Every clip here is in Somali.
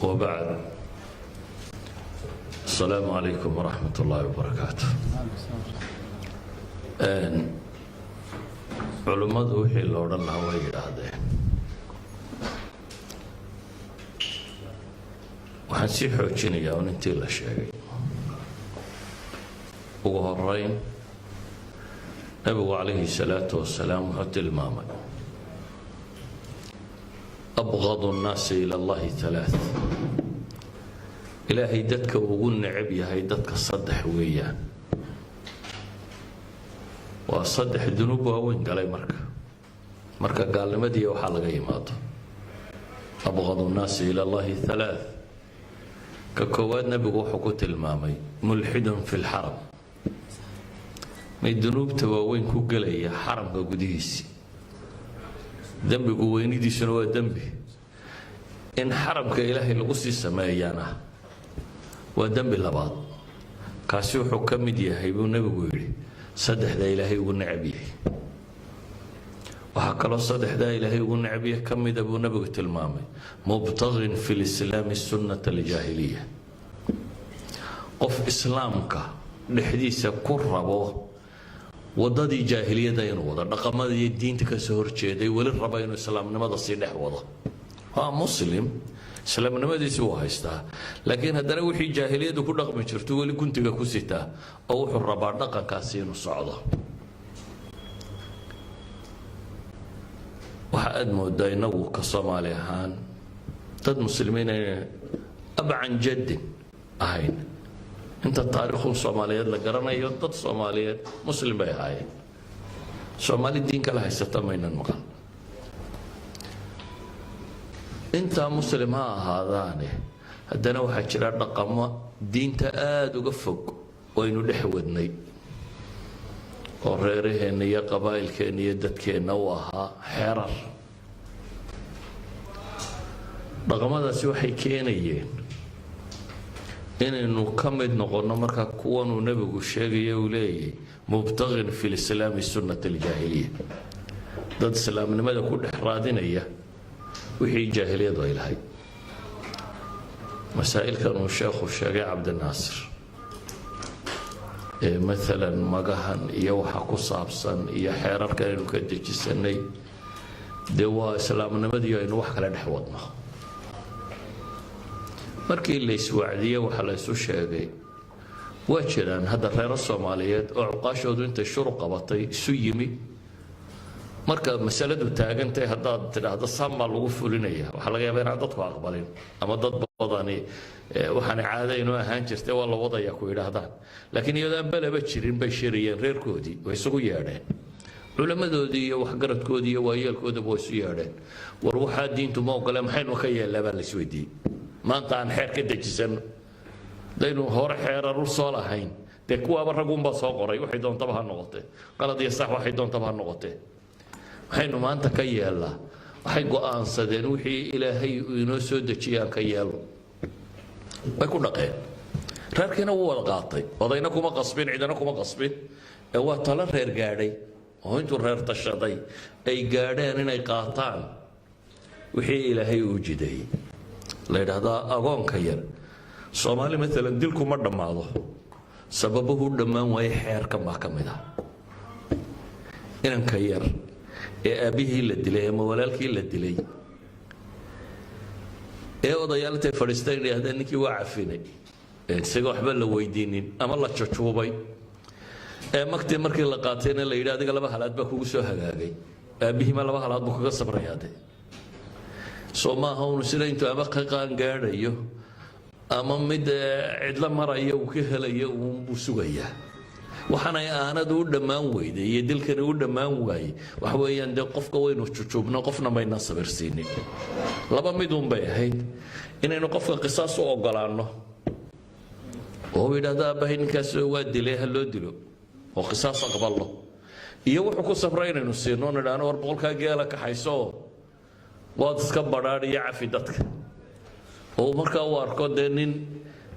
وبعد، السلام عليكم ورحمة الله وبركاته. Culummadu wixii la odhan lahaa way yidhaahdeen. Waxaan sii xoojinayaa un intii la sheegay. Ugu horeyn, Nabigu calayhi salaatu wasalaam wuxuu tilmaamay: أبغض الناس إلى الله ثلاث. Ilaahay dadka ugu necab yahay dadka saddex weeyaan. Waa saddex dunuub waaweyn galay. Marka gaalnimadii waxaa laga yimaado, أبغض الناس إلى الله ثلاث. Ka koowaad Nebigu wuxuu ku tilmaamay ملحد في الحرم, may dunuubta waaweyn ku gelaya xaramka gudihiisii. Dembigu weynidiisuna waa dembi, in xaramka Ilaahay lagu sii sameeyaana waa dembi labaad. Kaasi wuxuu ka mid yahay, buu Nebigu yidhi, saddexda Ilaahay ugu necab yahay. Waxaa kaloo saddexdaa Ilaahay ugu necab yahay ka mida, buu Nebigu tilmaamay, مبتغ في الإسلام سنة الجاهلية, qof Islaamka dhexdiisa ku rabo wadadii jaahiliyada inuu wado, dhaqamadii diinta kasoo horjeeday, weli raba inuu islaamnimada sii dhex wado. Waa Muslim, islaamnimadiisi wuu haystaa, laakiin haddana wixii jaahiliyadu ku dhaqmi jirto weli guntiga ku sitaa, oo wuxuu rabaa dhaqankaasi inuu socdo. Waxa aada moodaa innagu ka Soomaali ahaan dad Muslimiin ayna أبا عن جد ahayn. Inta taariikhun Soomaaliyeed la garanayo, dad Soomaaliyeed Muslim bay ahaayeen. Soomaali diin kala haysata maynan maqal. Intaa Muslim ha ahaadaane, haddana waxaa jira dhaqamo diinta aada uga fog oo aynu dhex wadnay, oo reeraheenna iyo qabaa'ilkeenna iyo dadkeenna u ahaa xeerar. Dhaqamadaasi waxay keenayeen inaynu ka mid noqonno markaa kuwanuu Nebigu sheegaya, uu leeyahy: مبتغ في الإسلام سنة الجاهلية, dad islaamnimada ku dhex raadinaya wixii jaahiliyadu ay lahayd. Masaa'ilkan uu sheekhu sheegay, Cabdinaasir, ee maalan magahan iyo waxa ku saabsan iyo xeerarkan aynu ka dejisanay, dee waa islaamnimadii aynu wax kale dhex wadno. Markii la iswacdiyey, waxa la isu sheegay, waa jiraan hadda reero Soomaaliyeed oo cuqaashoodu intay shuru qabatay isu yimi. Marka masaladu taagantahay, haddaad tidhaahdo saan baa lagu fulinaya, waxaa laga yaaba inaan dadku aqbalin, ama dad badani waxaana caada inoo ahaan jirtay waa la wadaya ku yidhaahdaan. Laakiin iyadoo aan balaba jirin bay shiriyeen reerkoodii, way isugu yeedheen culammadoodii iyo waxgaradkoodii iyo waayeelkoodaba, way isu yeedheen. War waxaa diintu ma ogole, maxaynu ka yeellaa, baa la isweydiiyey. Maanta aan xeer ka dejisano. Hadaynu hore xeerar u soo lahayn, dee kuwaaba ragguunbaa soo qoray, waxay doontaba ha noqotee, qalad iyo sax waxay doontaba ha noqotee, maxaynu maanta ka yeellaa? Waxay go'aansadeen wixii Ilaahay uu inoo soo dejiyay aan ka yeelno. Way ku dhaqeen, reerkiina wuu wada qaatay. Odayna kuma qasbin, cidina kuma qasbin, ee waa talo reer gaadhay, oo intuu reer tashaday ay gaadheen inay qaataan wixii Ilaahay uu jideeyey. La yidhaahdaa agoonka yar Soomaali maalan dilku ma dhammaado. Sababuhu dhammaan waaye xeerkan baa ka mid ah. Inanka yar ee aabbihii la dilay ama walaalkii la dilay, ee odayaal intay fadhiisteen yidhahdeen ninkii waa cafinay, isaga waxba la weydiinin ama la jujuubay, ee magtii markii la qaatayna la yidhi adiga 2 halaad baa kugu soo hagaagay, aabbihiima 2 halaad buu kaga sabrayaa. De soo maaha unu sida intuu ama ka qaan gaadhayo ama mid cidlo maraya uu ka helayo uunbuu sugayaa. Waxaanay aanadu u dhammaan weyday iyo dilkani u dhammaan waayey waxa weeyaan, dee qofka waynu jujuubno, qofna maynaan sabirsiinin. Laba miduun bay ahayd: inaynu qofka qisaas u ogolaanno oo uu yidhahdo aabbahay ninkaas waa dilay, ha loo dilo, oo qisaas aqbalno, iyo wuxuu ku sabray inaynu siino, nidhaahno war 100-kaa geela kaxayso oo waad iska badhaadh iyo cafi dadka, oo markaa uu arko dee nin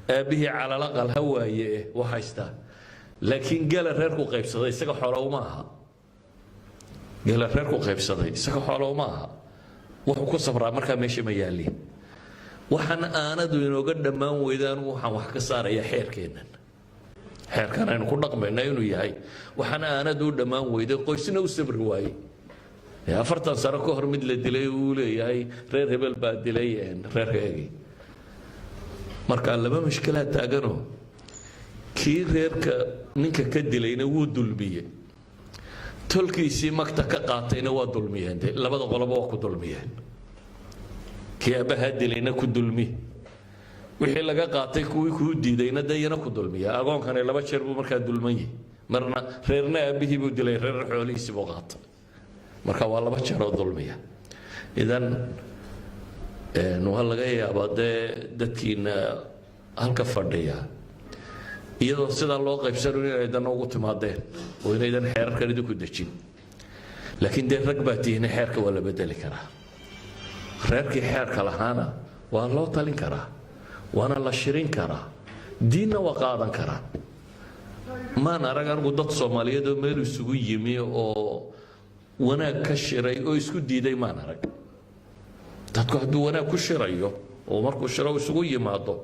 aabbihii calalaqal ha waaye u haystaa. Laakiin geela reerku qaybsaday isaga xoola uma aha. Geela reerku qaybsaday isaga xoola uma aha. Wuxuu ku sabraa markaa meesha ma yaaliin. Waxaan aanadu inooga dhammaan weyda, anigu waxaan wax ka saarayaa xeerkeennan, xeerkan aynu ku dhaqmayna inuu yahay waxaan aanadu u dhammaan weyday, qoysna u sabri waayey. 40 sano ka hor mid la dilay uu leeyahay reer hebel baa dilay reerkeegii. Marka laba mashkilaa taaganoo kii reerka ninka ka dilayna wuu dulmiyey, tolkiisii magta ka qaatayna waa dulmiyeen. De labada qoloba waa ku dulmiyeen. Kii aabbahaa dilayna ku dulmi, wixii laga qaatay kuwii kuu diidayna dee iyana ku dulmiya. Agoonkani laba jeer buu markaa dulman yahay: marna reerna aabbihii buu dilay, reerna xoolihiisii buu qaatay. Marka waa laba jeer oo dulmiya. Idan waa laga yaabaa dee dadkiina halka fadhiya iyadoo sidaa loo qaybsano inaydan ugu timaadeen oo inaydan xeerarkan idinku dejin, laakiin dee rag baa tihiin, xeerka waa la bedeli karaa. Reerkii xeerka lahaana waa loo talin karaa, waana la shirin karaa, diinna waa qaadan karaa. Maan arag anigu dad Soomaaliyeed oo meel isugu yimi oo wanaag ka shiray oo isku diiday, maan arag. Dadku hadduu wanaag ku shirayo oo markuu shiro isugu yimaado,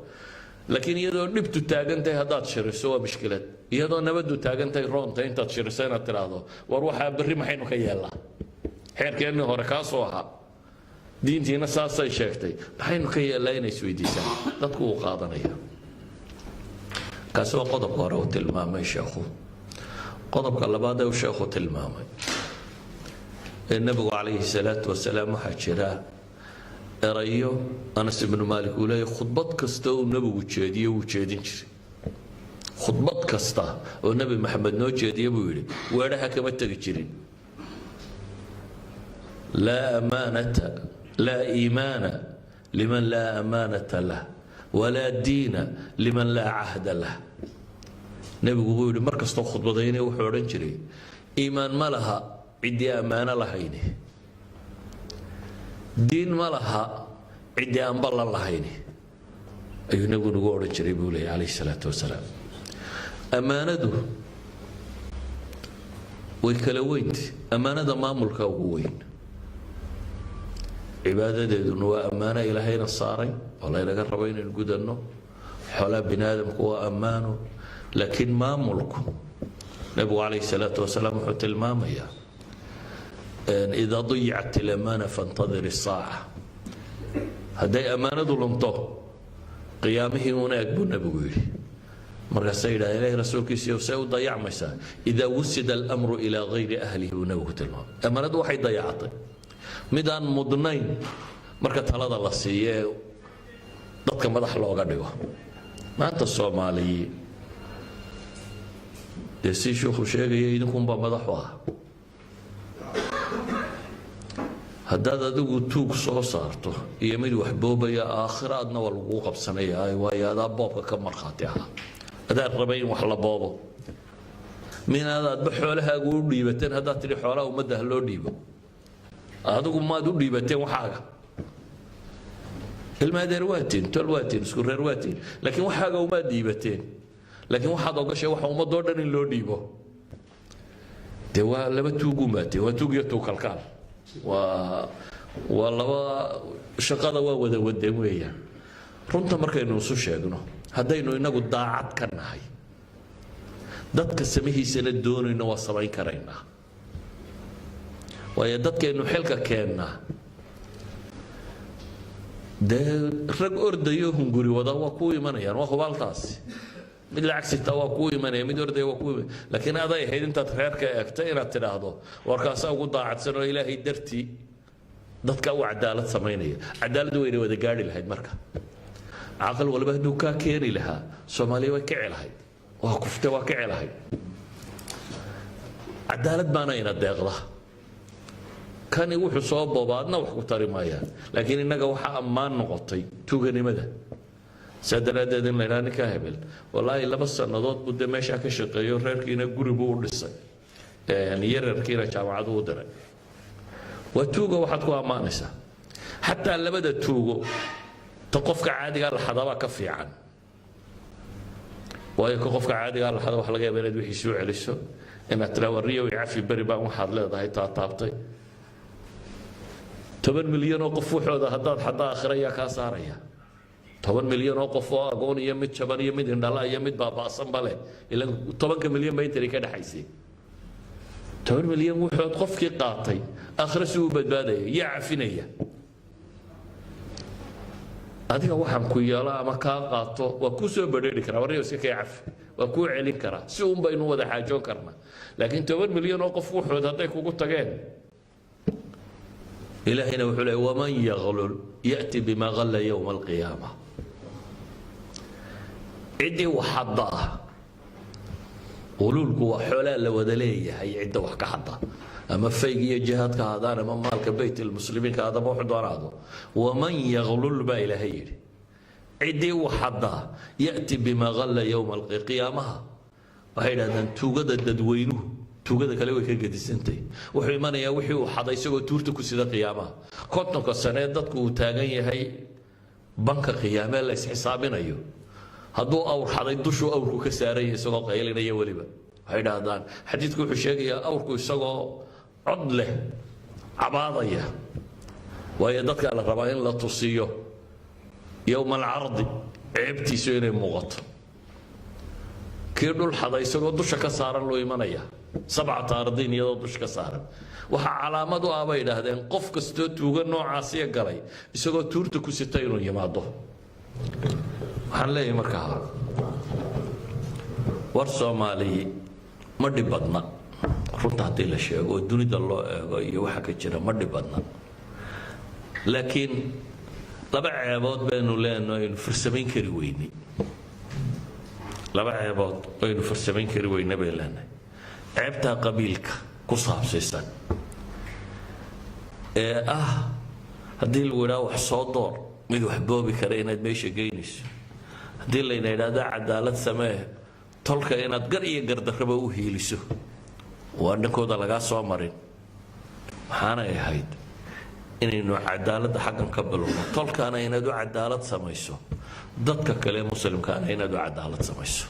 laakiin iyadoo dhibtu taagan tahay haddaad shiriso waa mushkilad. Iyadoo nabaddu taagan tahay roonta intaad shiriso inaad tidhaahdo, "War waxaa berri maxaynu ka yeelnaa? Xeerkeennii hore kaasoo ahaa, diintiina saasay sheegtay, maxaynu ka yeelnaa?" inay isweydiisaan dadku uu qaadanaya. Kaasi waa qodobka hore uu tilmaamay sheekhu. Qodobka labaad ee uu sheekhu tilmaamay ee nebigu calayhi salaatu wasalaam, waxaa jira erayo Anas ibnu Maalik uu leeyahy khudbad kasta uu nebigu jeediyo wuu jeedin jiray. Khudbad kasta oo Nebi Maxamed noo jeediye, buu yidhi, weedhaha kama tegi jirin: "Laa amaanata, laa iimaana liman laa amaanata lah, walaa diina liman laa cahda lah." Nebigu buu yidhi mar kastoo khudbadaynaya wuxuu odhan jiray, iimaan ma laha ciddii ammaano lahayni, diin ma laha ciddii aan ballan lahayni, ayuu nebigu nagu odhan jiray, buu leeyay calayhi salaatu wasalaam. Ammaanadu way kala weynti. Ammaanada maamulka ugu weyn, cibaadadeeduna waa ammaano Ilaahayna saaray oo laynaga rabo inaynu gudanno. Xoolaha bini aadamku waa ammaano, laakiin maamulku, nebigu calayhi salaatu wasalaam wuxuu tilmaamayaa, "Idaa dayacat al-amaana fantadir isaaca." Hadday ammaanadu lunto, qiyaamihii uuna eg, buu nebigu yidhi. Markaasay yidhahdeen, "Ilahi rasuulkiisiiyo, see u dayacmaysaa?" "Idaa wusida alamru ilaa gayri ahlihi," buu nebigu tilmaamay. Ammaanadu waxay dayacatay midaan mudnayn marka talada la siiyo ee dadka madax looga dhigo. Maanta Soomaaliyi dee si sheikhu sheegaya, idinkunbaa madaxu ah. Haddaad adigu tuug soo saarto iyo mid wax boobaya, aakhiro adna waa laguu qabsanayaa, waayo adaa boobka ka markhaati ahaa, adaa rabay in wax la boobo. Minaad aadba xoolahaagu u dhiibateen, haddaad tidhi xoolaha ummadda ha loo dhiibo, adigu maad u dhiibateen waxaaga? Ilmaadeer waatiin, tol waatiin, isku reer waatiin, laakiin waxaaga umaad dhiibateen. Laakiin waxaad ogashay waxa ummadoo dhan in loo dhiibo. Dee waa laba tuugun baatiin, waa tuug iyo tuug kalkaal, waa laba shaqada waa wada wadeen weeyaan. Runta markaynu isu sheegno, haddaynu inagu daacad ka nahay, dadka samihiisana doonayno, waa samayn karaynaa, waayo dadkaynu xilka keennaa dee rag ordayo hunguri wada waa kuu imanayaan, waa hubaaltaasi. Mid lacag sitaa waa kuu imanaya, mid ordaya waa kuu imanaya, laakiin aday ahayd intaad reerka eegta inaad tidhaahdo, warkaasaa ugu daacadsan oo Ilaahay dartii dadka u cadaalad samaynaya. Cadaaladdu wayna wada gaadhi lahayd. Marka caqal walba hadduu kaa keeni lahaa, Soomaaliya way kici lahayd, waa kufte, waa kici lahayd. Cadaalad baana ina deeqda. Kani wuxuu soo booba adna wax ku tari maayaan, laakiin innaga waxaa ammaan noqotay tuuganimada. Saa daraaddeed in la idhaha ninkaa hebel wallaahi 2 sannadood buu dee meeshaa ka shaqeeyo, reerkiina guri buu u dhisay, yararkiina jaamacadu u diray, waa tuuga, waxaad ku ammaanaysaa. Xataa labada tuugo ta qofka caadigaa la xadabaa ka fiican, waayo ka qofka caadigaa la xada waxa laga yaaba inaad wixii soo celiso, inaad tiraa, "Warriyow, cafi, beri baan waxaad leedahay taataabtay." 10 milyan oo qof waxooda haddaad xadda, aakhira yaa kaa saaraya? 10 milyan oo qof oo agoon iyo mid jaban iyo mid indhala iyo mid baaba'sanba leh. Ilan 10-ka milyan ba intani ka dhexaysay. 10 milyan wuxuud qofkii qaatay, aakhire si uu badbaadaya? Yaa cafinaya? Adiga waxaan ku yeelo ama kaa qaato, waa kuu soo badheeri karaa, warriyo iska kay cafi, waa kuu celin karaa, si uun baynu wada xaajoon karnaa. Laakiin 10 milyan oo qof wuxood hadday kugu tageen, Ilaahayna wuxuu leeyay: "ومن يغلل يأت بما غل يوم القيامة." Ciddii wax xadda ah, quluulku waa xoolaa la wada leeyahay, cidda wax ka xadda, ama fayg iyo jihaadka haadaan ama maalka beyt almuslimiinka aadama, wuxuu doonaado. "ومن يغلل" baa Ilaahay yidhi, ciddii wax xaddaa, يأت بما غل يوم qiyaamaha. Waxay yidhahdaan tuugada dadweynuhu tuugada kale way ka gedisantay. Wuxuu imanayaa wixii uu xaday isagoo tuurta ku sida qiyaamaha. 50-ka sanee dadku uu taagan yahay banka qiyaamee la isxisaabinayo, hadduu awr xaday, dushuu awrku ka saaranya isagoo qaylinaya. Weliba waxay idhaahdaan xadiidku wuxuu sheegayaa awrku isagoo cod leh cabaadaya, waayo dadkaa la rabaa in la tusiyo يوم العرض ceebtiisu inay muuqato. Kii dhul xaday isagoo dusha ka saaran loo imanaya, سبعة أراضين iyadoo dusha ka saaran. Waxaa calaamad u ah, bay idhaahdeen, qof kastoo tuuga noocaasiya galay isagoo tuurta ku sita inuu yimaado. Waxaan leeyahay markaa, war Soomaali ma dhib badna. Runta haddii la sheego oo dunida loo eego iyo waxa ka jira, ma dhib badna, laakiin laba ceebood baynu leenahay aynu farsamayn kari weynay. Laba ceebood aynu farsamayn kari weyne bay leenahay: ceebtaa qabiilka ku saabsaysan ee ah haddii lagu idhaha wax soo door, mid wax boobi kara inaad meesha geynayso; haddii layna idhaahdo cadaalad samee, tolka inaad gar iyo gardarraba u hiiliso, waa dhankooda lagaa soo marin. Maxaanay ahayd inaynu cadaaladda xaggan ka bilowno? Tolkaana inaad u cadaalad samayso, dadka kale muslimkaana inaad u cadaalad samayso.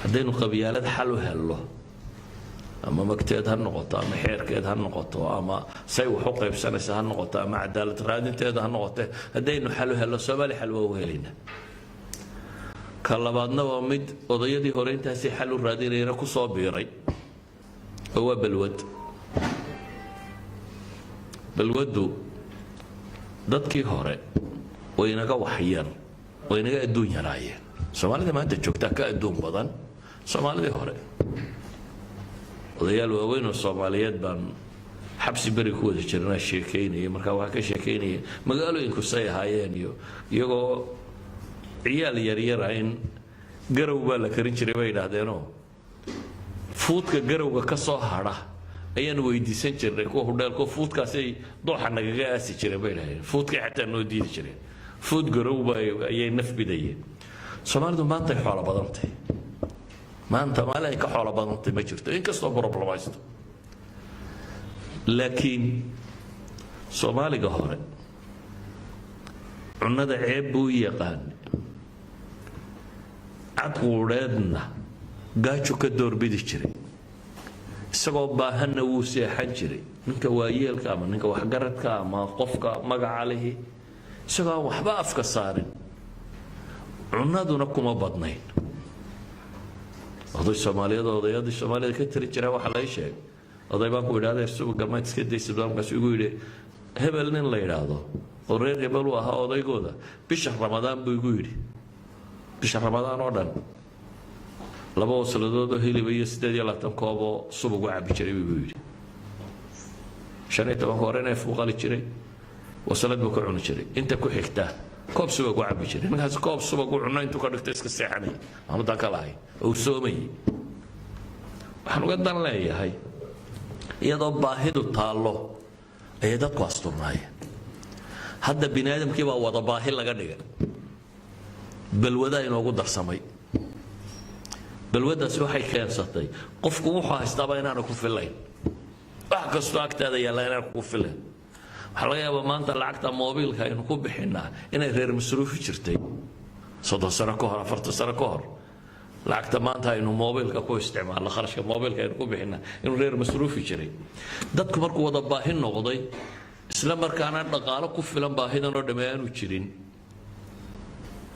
Haddaynu qabyaalad xal u hello, ama magteed ha noqoto, ama xeerkeed ha noqoto, ama say wax u qaybsanaysa ha noqoto, ama cadaalad raadinteeda ha noqote, haddaynu xal u hello, Soomaali xal waa u helaynaa. Ka labaadna waa mid odayadii hore intaasay xal u raadinayana ku soo biiray, oo waa balwad. Balwaddu dadkii hore way inaga waxyar, way inaga adduun yaraayeen. Soomaalida maanta joogtaa ka adduun badan Soomaalidii hore. Odayaal waaweyn oo Soomaaliyeed baan xabsi beri ku wada jirnaa sheekaynaya. Markaa waxaa ka sheekaynaya magaalooyinku say ahaayeen, iyo iyagoo ciyaal yaryara in garow baa la karin jiray, bay idhaahdeenoo fuudka garowga ka soo hadha ayaan weydiisan jirnay kuwa hudheelko, fuudkaasay dooxa nagaga aasi jireen, bay idhahdeen. Fuudkay xataa noo diidi jireen, fuud garow ba ayay naf bidayeen. Soomaalidu maantay xoolo badantay. Maanta maalin ay ka xoolo badantay ma jirto, inkastoo problemaysto. Laakiin Soomaaliga hore cunnada ceeb buu u yaqaanay, cad quudheedna gaajo ka doorbidi jiray, isagoo baahanna wuu seexan jiray. Ninka waayeelka ama ninka waxgaradka ama qofka magaca lihi, isagoo aan waxba afka saarin, cunnaduna kuma badnayn. Oday Soomaaliyeed oo odayadii Soomaalida ka tiri jiraa waxaa laga sheegay, oday baan ku idhahda, "Subaga mayd iska daysa?" Markaasuu igu yidhi, "Hebel nin la yidhaahdo oo reer hebel u ahaa odaygooda, bisha Ramadaan," buu igu yidhi, "bisha Ramadaan oo dhan laba wasladood oo hilib iyo 28 koob oo subag u cabbi jiray," buu igu yidhi. 15-ka hore neef buu qali jiray, waslad buu ka cuni jiray, inta ku xigta koob subag u cabbi jiray. Ninkaas koob subag u cunno intuu ka dhigto iska seexanaya, aanu dan ka lahayn oo uu soomayay. Waxaan uga dan leeyahay, iyadoo baahidu taallo ayay dadku asturnaayeen. Hadda bini aadamkii baa wada baahi laga dhigay, balwadaa inoogu darsamay. Balwaddaasi waxay keensatay qofku wuxuu haystaaba inaanu ku filayn, wax kastoo agtaada yaalla inaan kugu filayn. Waxaa laga yaabaa maanta lacagta moobiilka aynu ku bixinnaa inay reer masruufi jirtay 30 sano ka hor, 40 sano ka hor. Lacagta maanta aynu moobiilka ku isticmaalno, kharashka moobiilka aynu ku bixinaa, inuu reer masruufi jiray. Dadku markuu wada baahi noqday, isla markaana dhaqaalo ku filan baahidan oo dhamme aanu jirin.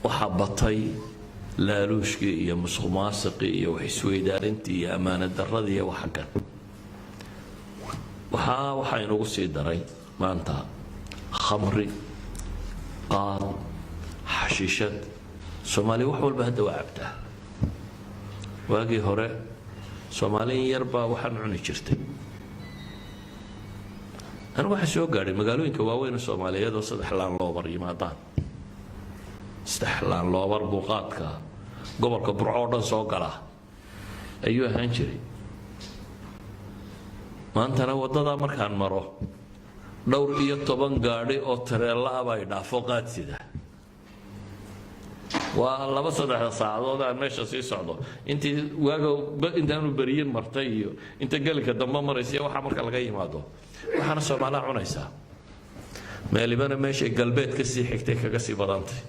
Waxaa batay laaluushkii iyo musuqmaasuqii iyo wax isweydaarintii iyo ammaano darradii iyo waxa kan. Waxaa inugu sii daray maanta khamri, qaad, xashiishad. Soomaaliya wax walba hadda waa cabtaa. Waagii hore Soomaali in yar baa waxaan cuni jirtay. Anigu waxaa soo gaadhay magaalooyinka waaweyn ee Soomaaliyeed oo saddex laan loobar yimaadaan. Saddex laan loobar buu qaadka gobolka Burco oo dhan soo galaa ayuu ahaan jiray. Maantana waddadaa markaan maro, dhowr iyo toban gaadhi oo tareella ah baa dhaafo qaadsida. Waa laba saddexda saacadood aan meesha sii socdo, intii waaga intaanu beriyin martay iyo inta gelinka dambe maraysa. Waxaa marka laga yimaado, waxaana Soomaalaa cunaysaa meelibana meeshay galbeed ka sii xigtay kaga sii badantay.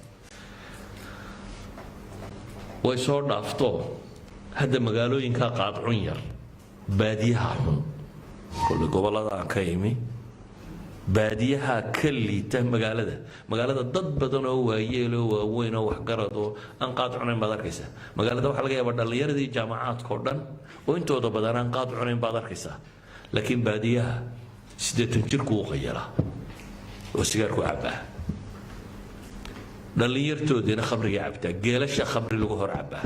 Way soo dhaafto hadda magaalooyinkaa qaadcun yar, baadiyaha xun. Kolle gobollada aan ka imi baadiyaha ka liita magaalada. Magaalada dad badan oo waayeeloo waaweyn oo waxgarad oo aan qaad cunayn baad arkaysaa. Magaalada waxaa laga yaabaa dhallinyaradii jaamacaadka oo dhan oo intooda badan aan qaad cunayn baad arkaysaa, laakiin baadiyaha 80 jirku wuu qayalaa oo sigaarku cabbaa, dhallinyartoodiina khamrigay cabtaa. Geelasha khamri lagu hor cabbaa,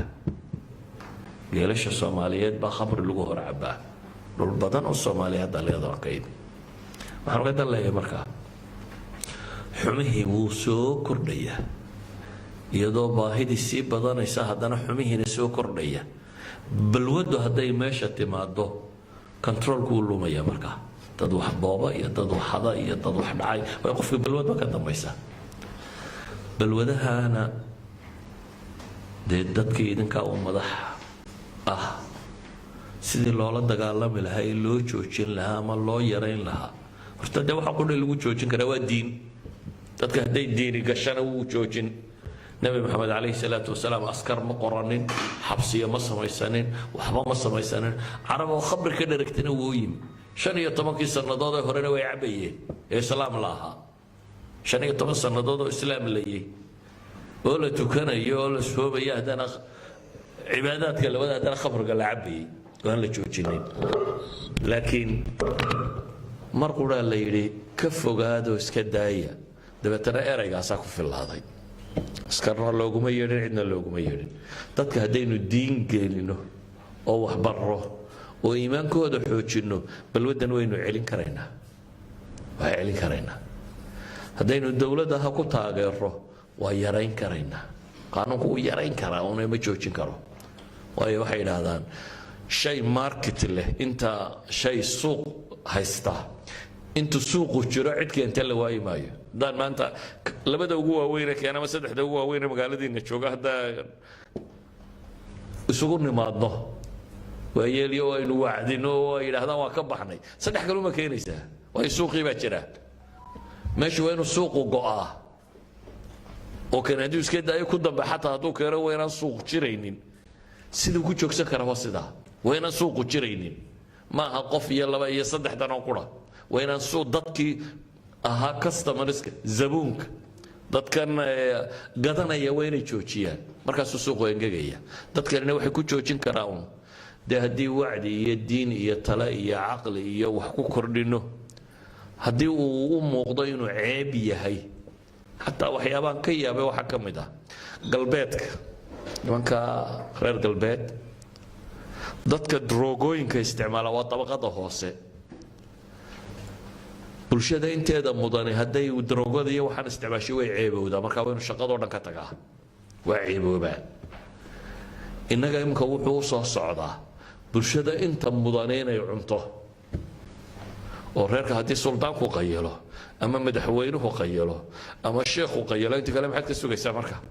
geelasha Soomaaliyeed baa khamri lagu hor cabbaa dhul badan oo Soomaaliyeed dhallinyarada waan ka imi. Waxaan uga dan leeyahay markaa, xumihii wuu soo kordhayaa. Iyadoo baahidii sii badanaysa, haddana xumihiina soo kordhaya. Balwaddu hadday meesha timaado, controlku wuu lumaya. Markaa dad wax booba iyo dad wax hada iyo dad wax dhacay way qofka balwad ba ka dambaysa. Balwadahana dee dadkii idinkaa u madax ah, sidii loola dagaalami lahaa ee loo joojin lahaa ama loo yarayn lahaa, horta dee waxa qudha lagu joojin karaa waa diin. Dadka hadday diini gashana, wuu joojin. Nabi Maxamed calayhi salaatu wasalaam askar ma qoranin, xabsiya ma samaysanin, waxba ma samaysanin. Carab oo khamri ka dheragtana wuu yimi. 15kii sannadood ee horena way cabayeen ee islaam la ahaa. 15 sannadood oo islaam layay oo la tukanayo oo la soomaya, haddana cibaadaadka labada, haddana khamriga la cabayay oo aan la joojinin. Laakiin mar quraa la yidhi ka fogaadoo iska daaya, dabeetana eraygaasaa ku fillaaday. Askarna looguma yeedhin, cidna looguma yeedhin. Dadka haddaynu diin gelino oo waxbarro oo iimaankooda xoojinno, balwaddan waynu celin karaynaa, waa celin karaynaa. Haddaynu dowladda ha ku taageero, waa yarayn karaynaa. Qaanuunku wuu yarayn karaa una ma joojin karo, waayo waxay idhaahdaan shay market leh, inta shay suuq haysta, intu suuqu jiro cid keenta la waayi maayo. Haddaan maanta labada ugu waaweyne keena ama saddexda ugu waaweyne magaaladiina jooga haddaa isugu nimaadno, waayeelyo oo aynu wacdino oo ay yidhaahdaan waa ka baxnay, saddex kaluma keenaysaa, waayo suuqii baa jira. Meeshu waa inuu suuqu go'aa oo kan hadduu iska daayo ku dambe, xataa hadduu keeno, waa inaan suuq jiraynin. Siduu ku joogsan kara waa sidaa, waa inaan suuqu jiraynin. Ma aha qof iyo laba iyo saddexdan oo qura. Waa inaan suuq dadkii ahaa, customerska, zabuunka, dadkan gadanaya, waa inay joojiyaan. Markaasuu suuqu engegaya. Dadkanina waxay ku joojin karaa un dee haddii wacdi iyo diin iyo tale iyo caqli iyo wax ku kordhino, haddii uu u muuqdo inuu ceeb yahay. Xataa waxyaabaan ka yaabay waxaa ka mid ah galbeedka, nimanka reer galbeed, dadka droogooyinka isticmaala waa dabaqada hoose. Bulshada inteeda mudani hadday daroogada iyo waxaan isticmaashay, way ceebowdaa. Markaa waa inu shaqadoo dhan ka tagaa, waa ceeboobaa. Innaga imika wuxuu u soo socdaa bulshada inta mudani inay cunto, oo reerka haddii suldaanku qayilo ama madaxweynuhu qayilo ama sheekhu qayilo, inta kale maxaad ka sugaysaa marka?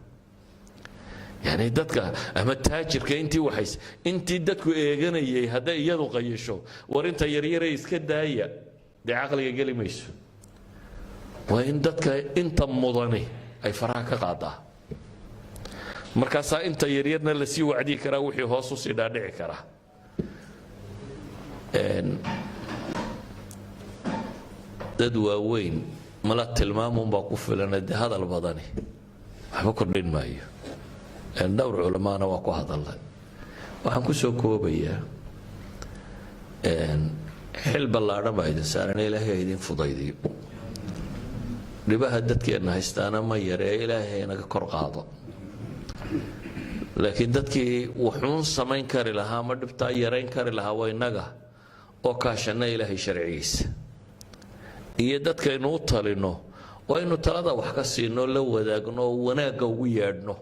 Yani dadka ama taajirka intii waxays, intii dadku eeganayay, hadday iyadu qayisho, war inta yaryaray iska daaya, dee caqliga geli mayso. Waa in dadka inta mudani ay faraha ka qaadaa. Markaasaa inta yaryarna lasii wacdii karaa, wixii hoos usii dhaadhici karaa. Dad waaweyn mala tilmaamunbaa ku filan, dee hadal badani. Waxba kordhin maayo. Dhowr culamaana waa ku hadalay. Waxaan ku soo koobayaa, xil ballaadhan baa idin saaran. Ilaahay ha idin fudaydiyo. Dhibaha dadkeenna haystaana ma yaree, Ilaahay inaga kor qaado. Laakiin dadkii wuxuun samayn kari lahaa ama dhibtaa yarayn kari lahaa waa innaga oo kaashanna Ilaahay sharcigiisa iyo dadkaynu u talino, oo aynu talada wax ka siino, la wadaagno oo wanaagga ugu yeedhno.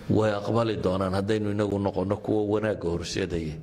Way aqbali doonaan haddaynu inagu noqonno kuwo wanaagga horseedaya.